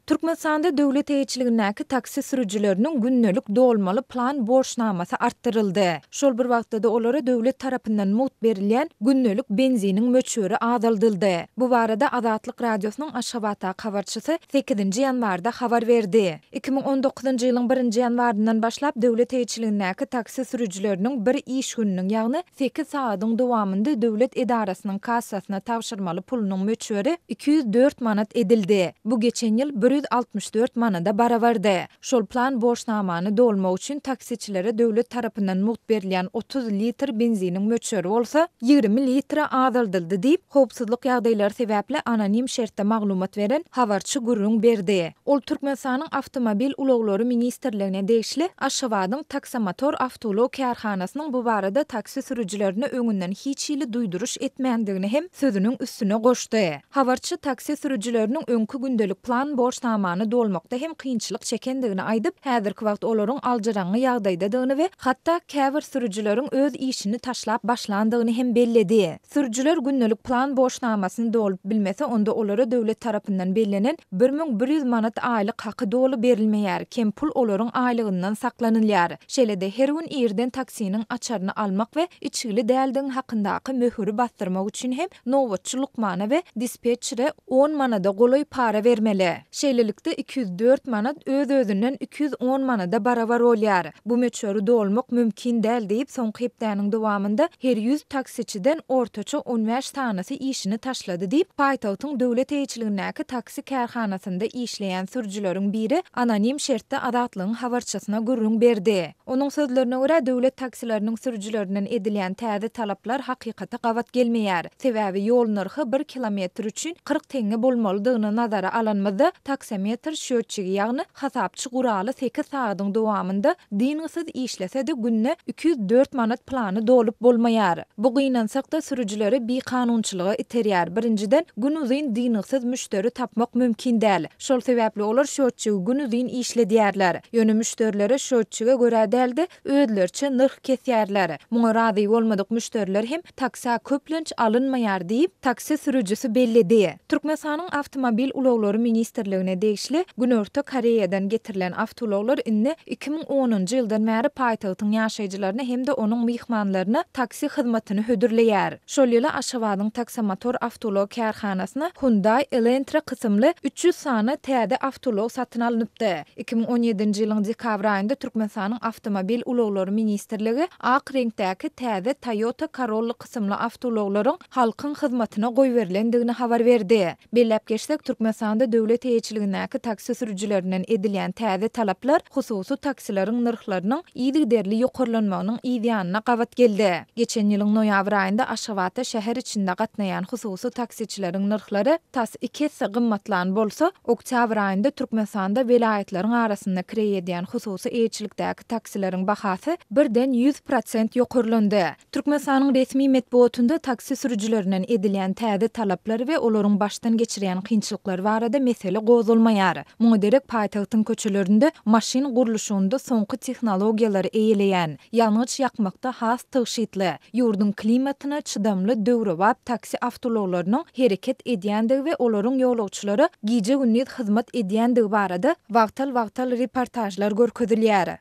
Türkmenistanda döwlet eýeçiligindäki taksi sürüjileriniň gündelik dolmaly plan borçnamasy artdyryldy. Şol bir wagtda-da olara döwlet tarapyndan mugt berilýän gündelik benziniň möçberi azaldyldy. Bu barada Azatlyk Radiosynyň Aşgabatdaky habarçysy sekizinji ýanwarda habar berdi. 2019-njy ýylyň birinji ýanwaryndan başlap döwlet eýeçiligindäki taksi sürüjileriniň bir iş gününiň, ýagny sekiz sagadyň dowamynda döwlet edarasynyň kassasyna tabşyrmaly pulunyň möçberi 204 manat edildi. Bu geçen ýyl 164 manada barabardy. Şol plan borçnamany dolmak üçin taksiçilere döwlet tarapyndan mugt berilýän 30 litr benziniň möçberi bolsa 20 litre azaldyldy diýip, howpsuzlyk ýagdaýlary sebäpli anonim şertde maglumat beren habarçy gürrüň berdi. Ol Türkmenistanyň Awtomobil ulaglary ministrligine degişli Aşgabadyň Taksomotor awtoulag kärhanasynyň bu barada taksi sürüjilerine öňünden hiç hili duýduryş etmändigini hem sözüniň üstüne goşdy. Habarçy taksi sürüjileriniň öňki gündelik plan borçnamany dolmakda hem kynçylyk çekendigini aýdyp, häzirki wagt olaryň aljyraňňy ýagdaýdadygyny we hatda käbir sürüjileriň öz işini taşlap başlandygyny hem belledi. Sürüjiler gündelik plan borçnamasyny dolup bilmese, onda olara döwlet tarapyndan bellenen 1100 manat aýlyk haky doly berilmeýär, kem pul olaryň aýlygyndan saklanylýar. Şeýle-de, her gün irden taksiniň açaryny almak we içgili däldigiň hakyndaky möhüri basdyrmak üçin hem nobatçy lukmana we dispetçere on manada golaý para bermeli. Şeýlelikde, 204 manat öz-özünden 210 manada barabar bolýar. Bu möçberi dolmak mümkin däl diýip, soňky hepdäniň dowamynda her ýüz taksiçiden ortaça on bäş sanysy işini taşlady diýip, paýtagtyň döwlet eýeçiligindäki taksi kärhanasynda işleýän sürüjileriň biri anonim şertde Azatlygyň habarçysyna gürrüň berdi. Onuň sözlerine görä, döwlet taksileriniň sürüjilerinden edilýän täze talaplar hakykata gabat gelmeýär. Sebäbi ýol nyrhy bir kilometr üçin 40 teňňe bolmalydygyny nazara alanymyzda, taksometr şýotçigi, ýagny hasapçy guraly sekiz sagadyň dowamynda dyngysyz işlese-de günde 204 manat plany dolup bolmaýar. Bu gynansak-da sürüjileri bikanunçylyga iterýär. Birinjiden, günuzyn dyngysyz müşderi tapmak mümkin däl. Şol sebäpli olar şýotçigi günuzyn işledýärler. Ýöne müşderilere şýotçige görä däl-de, özleriçe nyrh kesýärler. Muňa razy bolmadyk müşderiler hem taksä köplenç alynmaýar diýip, taksi sürüjisi belledi. Türkmenistanyň Awtomobil ulaglary ministrligine degişli Günorta Koreýadan getirilen awtoulaglar indi 2010-njy ýyldan bäri paýtagtyň ýaşaýjylaryna hem-de onuň myhmanlaryna taksi hyzmatyny hödürleýär. Şol ýyly Aşgabadyň Taksomotor awtoulag kärhanasyna Hyundai Elantra kysymly 300 sany täze awtoulag satyn alnypdy. 2017-nji ýylyň dekabr aýynda Türkmenistanyň Awtomobil ulaglary ministrligi ak reňkdäki täze Toyota Corolla kysymly awtoulaglaryň halkyň hyzmatyna goýberilendigini habar berdi. Belläp geçsek, Türkmenistanda döwlet eýeçiligindäki taksi sürüjilerinden edilýän täze talaplar hususy taksileriň nyrhlarynyň yzygiderli ýokarlanmagynyň yz ýanyna gabat geldi. Geçen ýylyň noýabr aýynda Aşgabatda şäher içinde gatnaýan hususy taksiçileriň nyrhlary tas iki esse gymmatlan bolsa, oktýabr aýynda Türkmenistanda welaýatlaryň arasynda kireý edýän hususy eýeçilikdäki taksileriň bahasy birden 100% ýokarlandy. Türkmenistanyň resmi metbugatynda taksi sürüjilerinden edilýän täze talaplar we olaryň başdan geçirýän kynçylyklary barada mesele gozgalmaýar. Muňa derek paýtagtyň köçelerinde maşyn gurluşygynda soňky tehnologiýalary eýeleýän, ýangyç ýakmakda has tygşytly, ýurduň klimatyna çydamly döwrebap taksi awtoulaglarynyň hereket edýändigi we olaryň ýolagçylara gije-gündiz hyzmat edýändigi barada wagtal-wagtal reportažlar görkezilýär.